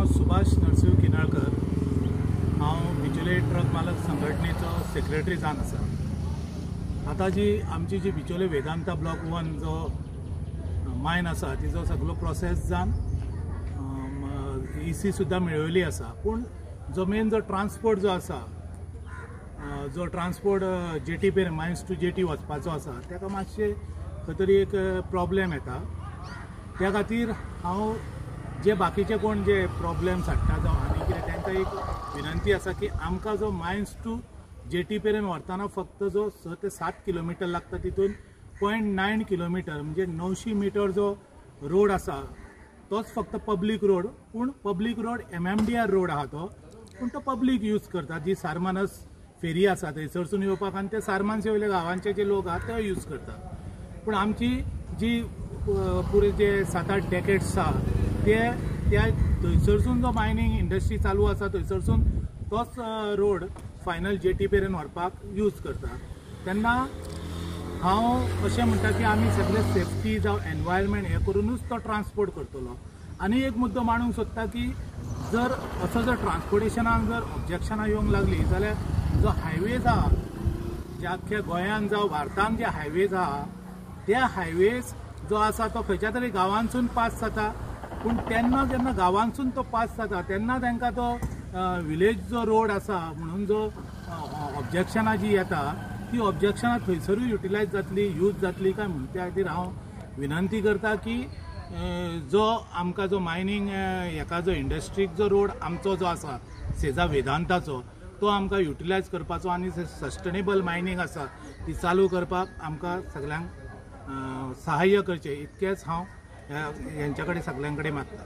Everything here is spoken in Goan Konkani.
नांव सुभाष नरसिंह किनळकर. हांव बिचोले ट्रक मालक संघटनेचो सेक्रेटरी जावन आसा. आतां जी आमची जी बिचोले वेदांता ब्लॉक 1 जो मायन आसा तिजो सगळो प्रोसेस जावन ई सी सुद्दां मेळयली आसा. पूण जो मेन जो ट्रान्सपोर्ट जो आसा, जो ट्रान्सपोर्ट जेटी पेर मायन्स टू जेटी वचपाचो आसा, ताका मातशें खंय तरी एक प्रॉब्लेम येता. त्या खातीर हांव जे बाकीचे कोण जे प्रॉब्लेम्स हाडटा जावं आनी कितें, तांकां एक विनंती आसा की आमकां जो मायन्स टू जेटी मेरेन व्हरतना फक्त जो 6 ते 7 किलोमिटर लागता, तितून 0.9 किलोमिटर म्हणजे 900 मिटर जो रोड आसा तोच फक्त पब्लीक रोड. पूण पब्लीक रोड एमएमडीआर रोड आहा तो, पूण तो पब्लीक यूज करता. जी सारमानस फेरी आसा थंयसरसून येवपाक आनी ते सारमानसे वयल्या गांवांचे जे लोक आहा ते यूज करतात. पूण आमची जी पुरे जे 7-8 डेकेड्स आहा ते त्या थंयसरसून जो मायनींग इंडस्ट्री चालू आसा थंयसरसून तोच रोड फायनल जेटी मेरेन व्हरपाक यूज करता. तेन्ना हांव अशें म्हणटा की आमी सगळे सेफ्टी जावं एनवायरमेंट हें करुनूच तो ट्रान्सपोर्ट करतलो. आनी एक मुद्दो मांडूंक सोदता की जर असो जर ट्रान्सपोर्टेशनाक जर ऑब्जेक्शनां येवंक लागलीं जाल्यार जो हायवेज आहा, जे आख्ख्या गोंयान जावं भारतान जे हायवेज आहा, त्या हायवेज जो आसा तो खंयच्या तरी गांवांसून पास जाता. पूण तेन्ना जेन्ना गांवांसून तो पास जाता तेन्ना तांकां तो विलेज जो रोड आसा म्हणून जो ऑब्जेक्शनां जी येता ती ऑब्जेक्शनां थंयसरूय युटिलायज जातली, यूज जातली काय म्हूण. त्या खातीर हांव विनंती करता की जो आमकां जो मायनींग हेका जो इंडस्ट्रीक जो रोड आमचो जो आसा सेजा वेदांताचो, तो आमकां युटिलायज करपाचो आनी सस्टेनेबल मायनींग आसा ती चालू करपाक आमकां सगल्यांक सहाय्य करचें, इतकेंच हांव हेंच्या कडेन सगल्यां कडेन मागता.